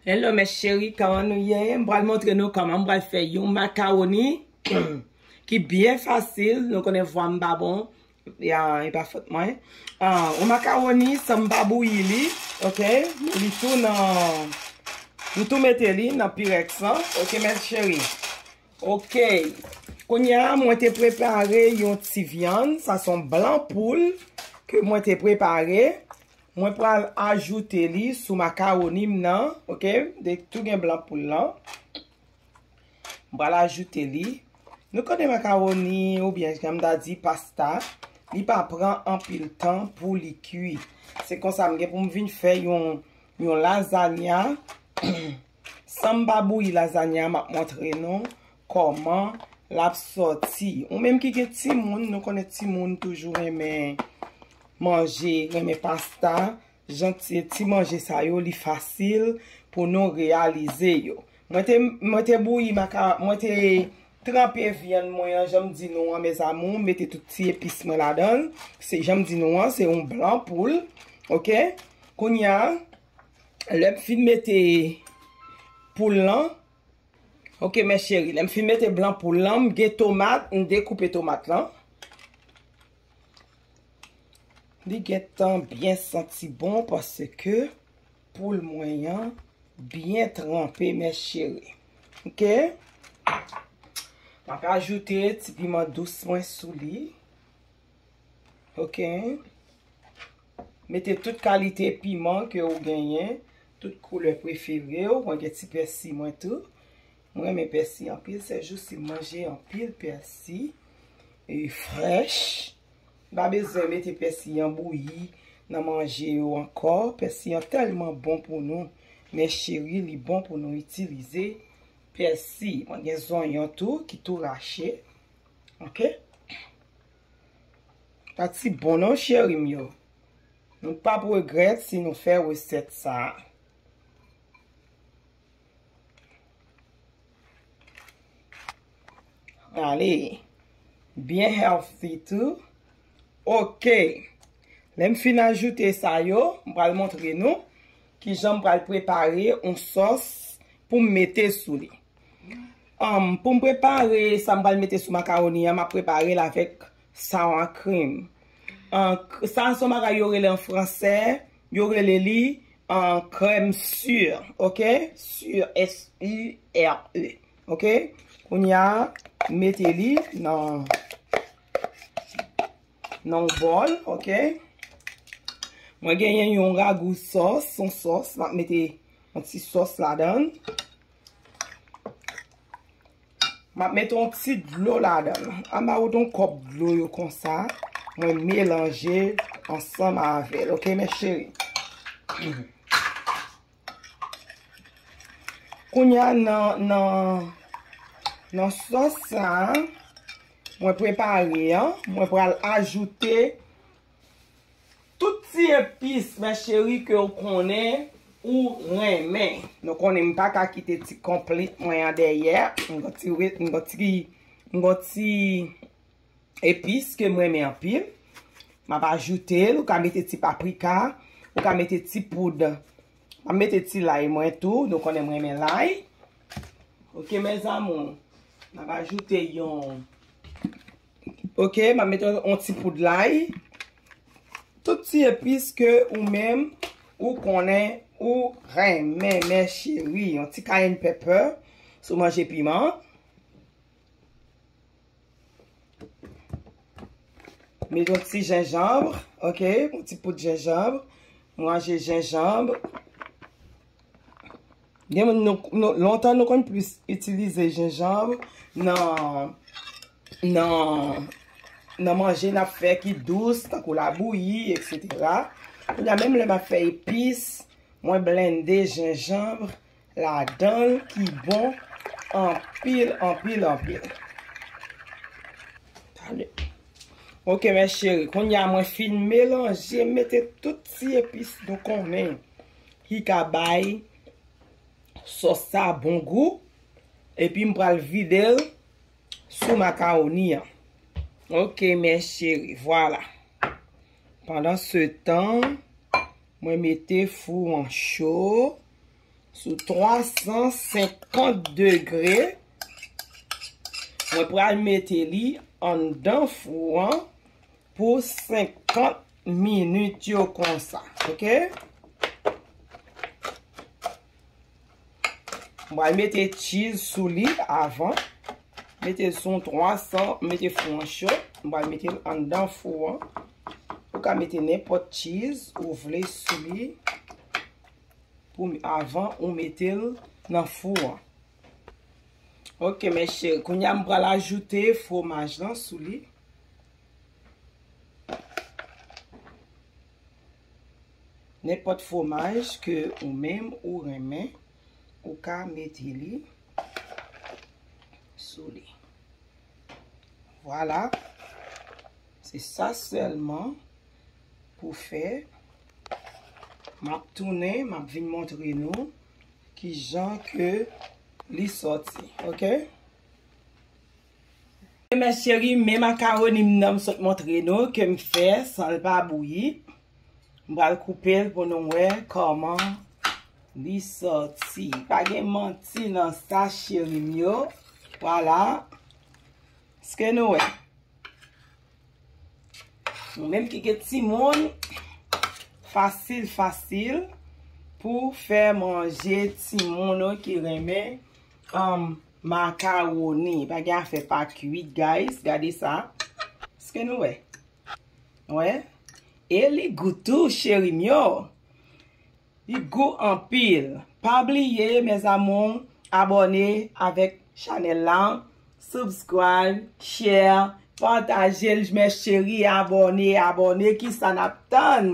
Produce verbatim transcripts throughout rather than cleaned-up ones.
Hello mes chéris, kòman nou ye? M pral montre nou kòman m pral fè yon makawoni ki byen fasil. Nou konnen vwa m pa bon, ya, e pa fòt mwen. Ah, yon makawoni san m pa bouyi li, ok? M li tou nan, m tou mete li nan pirex lan, ok mes chéris? Ok. Kounye a, mwen te prepare yon ti vyann. Sa se yon blan poul ke mwen te prepare. Mwen pral ajoute li sou makawoni m nan, ok? De tou gen blan poul lan. Mwen pral ajoute li. Nou konnen makawoni oubyen jan m ta di pasta, li pa pran anpil tan pou li kui. Se konsa m gen pou m vin fè yon, yon lazanya. San m pa bouyi lazanya, m ap montre nou kòman l ap sòti. Ou menm ki gen timoun, nou konnen timoun toujou renmen manje, renmen pasta. Jan ti, ti manje sa yo, li fasil pou nou reyalize yo. Mwen te, mwen te bouyi maka, mwen te tranpe vyann mwen an, jan m di nou an, mes amours, m mete tout ti epis mwen ladan l. Se jan m di nou an, se yon blan poul, ok? Kounye a, lè m fin mete poul lan, ok mes chéris, lè m fin mete blan poul lan, m gen tomat, m dekoupe tomat lan. Li gentan byen santi bon paske poul mwen an byen tranpe mes chéris. Ok? M ap ajoute ti piman dous mwen sou li. Ok? Mete tout kalite piman ke ou genyen, tout koulè prefere w. Mwen gen ti pèsi mwen tou. Mwen renmen pèsi anpil, sèjousi m manje anpil pèsi e frèch. M pa bezwen mete pèsi an bouyi nan manje yo ankò. Pèsi an tèlman bon pou nou. Men cheri, li bon pou nou itilize pèsi. Mwen gen zonyon tou ki tou rache. Ok? Sa ti bon non cheri m yo. Nou p ap regrèt si nou fè resèt sa a. Ale. Byen healthy tou. Ok. Lè m fin ajoute sa yo, m pral montre nou kijan m pral prepare yon sòs pou m mete sou li. Anm, pou m prepare sa m pral mete sou makawoni an, m ap prepare l avèk sour cream. An, k-, sa se yon bagay yo rele an fransè, yo rele li, an, crème sûre, ok? Sûre, S U R E, ok? Kounye a, mete li nan, nan yon bòl, ok? Mwen genyen yon ragou sòs, yon sòs, m ap mete yon ti sòs ladan l. M ap mete yon ti dlo ladan l. Anba wout yon kòp dlo yo konsa. Mwen melanje ansanm avè l. Ok, mes chéris? Kounye a nan, nan, nan sòs sa a, mwen prepare an, mwen pral ajoute tout ti epis, mes chéris, ke w konnen ou renmen. Nou konnen m pa ka kite ti konplit mwen an dèyè. M gon ti, m gon ti, m gon ti epis ke m renmen anpil. M ap ajoute l, ou ka mete ti paprika, ou ka mete ti poud. M ap mete ti lay mwen tou, nou konnen m renmen lay. Ok, mes amours. M ap ajoute yon Ok, m ap mete yon ti poud lay. Tout ti epis ke ou menm, ou konnen, ou renmen, mes chéris. Yon ti cayenne pepper, si w manje piman. Mete yon ti jenjanm, ok, yon ti poud jenjanm. Manje jenjanm. Gen moun nou, nou, lontan nou konn plis itilize jenjanm nan, nan, nan manje n ap fè ki dous, tankou labouyi, etsetera. Kounye a, menm lè m ap fè epis, mwen blende jenjanm ladan l ki bon anpil, anpil, anpil. Tande. Ok, mes chéris, kounye a mwen fin melanje, mete tout ti epis nou konnen ki ka bay sòs sa bon gou. Epi m pral vide l sou makawoni an. Ok, mes chéris, vwala. Pandan se tan, mwen mete fou an cho. sou twa san senkant degre. Mwen pral mete li anndan fou an pou senkant minit yo konsa, oke? Mwen pral mete cheese sou li avan. Mete l sou twa san, mete fou an cho. Mwen pral mete l anndan fou an. Ou ka mete nenpòt cheese ou vle sou li pou avan ou mete l nan fou an. Oke, mes chéris, kounye a m pral ajoute fwomaj lan sou li. Nenpòt fwomaj ke ou menm ou renmen, ou ka mete li sou li. Vwala. Se sa sèlman pou fè. M ap tounen, m ap vin montre nou kijan ke li sòti, oke? Mes chéris, men makawoni m nan m sot montre nou ke m fè san l pa bouyi. M pral koupe l pou nou wè kòman li sòti. Pa gen manti nan sa, cheri m yo. Vwala. Èske nou wè? Nou menm ki gen timoun, fasil, fasil pou fè manje timoun ou ki renmen, um, makawoni. Pa gen afè pa kwit, guys. Gade sa. Èske nou wè? Wè? E li gou tou, cheri m yo. Li gou anpil. Pa bliye, mes amours, abòne avèk chanèl la, subscribe, share, pataje l, mes chéris, abòne, abòne. Kisa n ap tann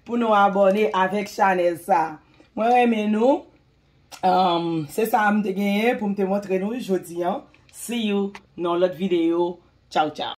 pou nou abòne avèk chanèl sa? Mwen renmen nou. Um, se sa m te genyen pou m te montre nou jodi an. See you nan lòt videyo. Tchaw, tchaw.